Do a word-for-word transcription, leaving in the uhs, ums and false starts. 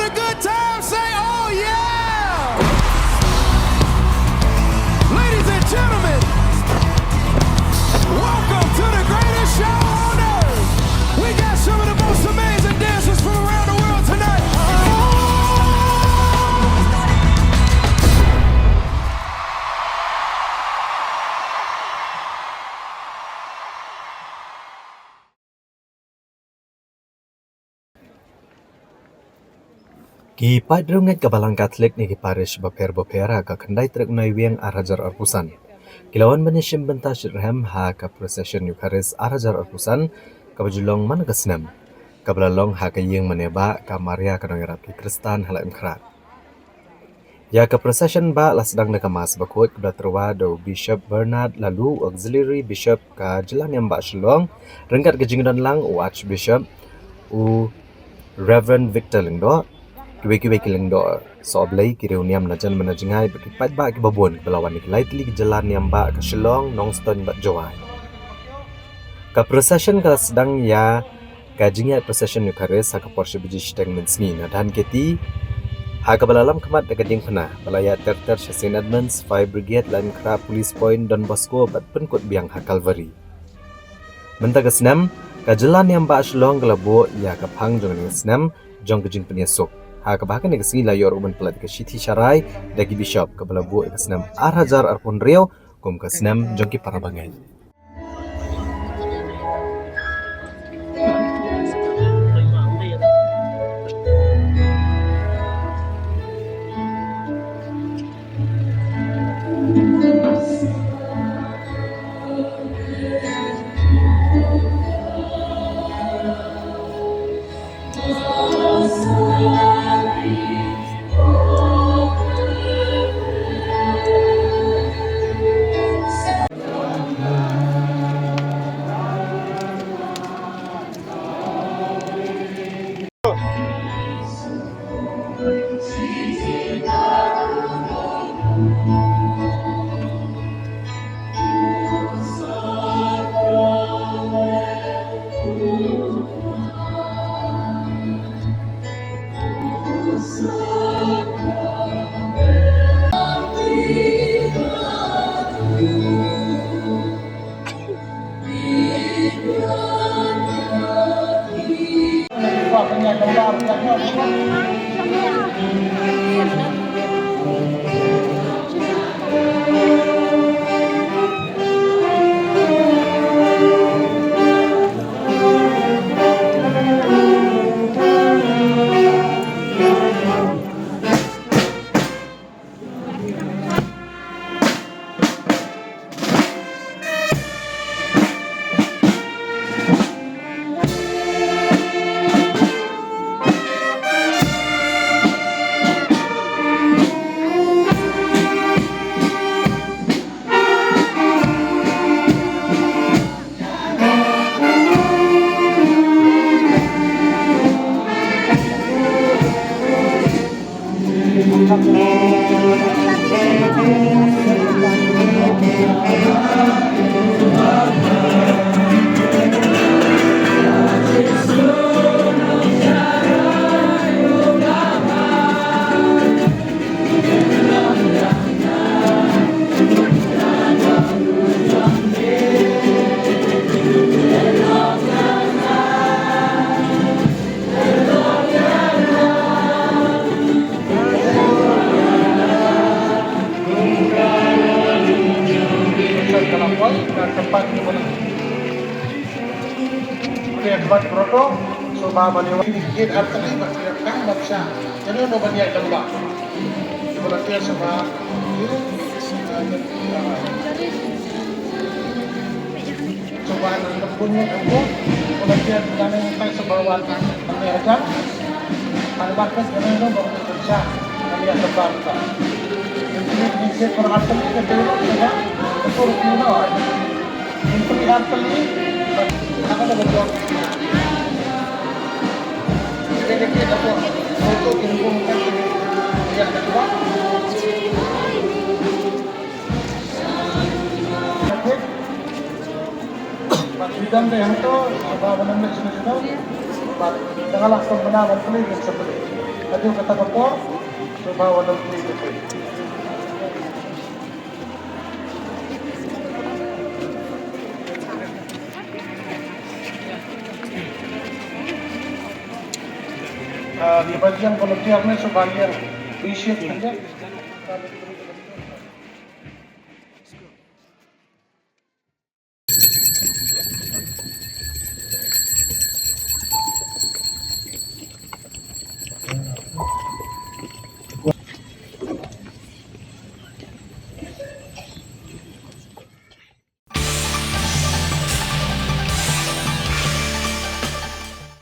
A good time, say, "Oh, yeah!" Ladies and gentlemen, welcome to the greatest show on earth. We got some of the most amazing dancers from around the world tonight. Ki paidbah ngeit ka Balang Katholik na ki parish bapher bapher ha ka khyndai tarik u Naiwieng ar hajar arphew san ki la wan ban ïashim bynta shitrhem ha ka procession Eucharist ar hajar arphew san kaba ju long man ka snem, kaba la long ha ka ïing mane ba ka Maria ka Nongïarap ki Khristan ha Laitumkhrah. Ïa ka procession ba la sdang da ka Mass bakhuid kaba la tyrwa da u Bishop Bernard Laloo, Auxiliary Bishop ka Jylla Niam Bah Shillong, ryngkat ka jingdon lang u Archbishop, u Reverend Victor Lyngdoh, kiwei kiwei ki lyngdoh sohblei, ki riewniam na jan bad na jngai bad ki paidbah kiba bun kiba la wan na ki lai tylli ki jylla niam bah ka Shillong, Nongstoiñ bad Jowai. Ka procession ka la sdang ïa ka jingïaid procession Eucharist ha ka por shi baje shiteng mynsngi na Dhankheti, ha kaba la lam khmat da ka diengphna ba la ïaid ter ter sha Saint Edmunds, Fire Brigade, Laitumkhrah Police Point, Don Bosco bad pynkut biang ha Calvary. Mynta ka snem, ka Jylla Niam Bah Shillong ka la buh ïa ka phang jong kane ka snem jong ka jingpynïasuk, ha kaba ha kane ka sngi la ïoh ruh ban pyllait ka shithi sharai da ki Bishop kaba la buh ïa ka snem ar hajar arphew hynriew kum ka snem jong ki para bangeit. Okey, khmat proto, so ba ban ïa wan dikit artylli ba kyrpang ba pisa. Jano no ban ïa tamba. Volunteer saba. Saba nang pun ni aku. Volunteer jano no saba wan. Okey, aja. Ada batas jano no ba pisa. Kami akan bantu. Ini, ini saya kurang artylli, saya kurang artylli. Ïa kata ka por, sngewbha wan lem kti kti. Ah, ïa ba ïeng volunteer ne sngewbha ïeng. Appreciate khyndiat.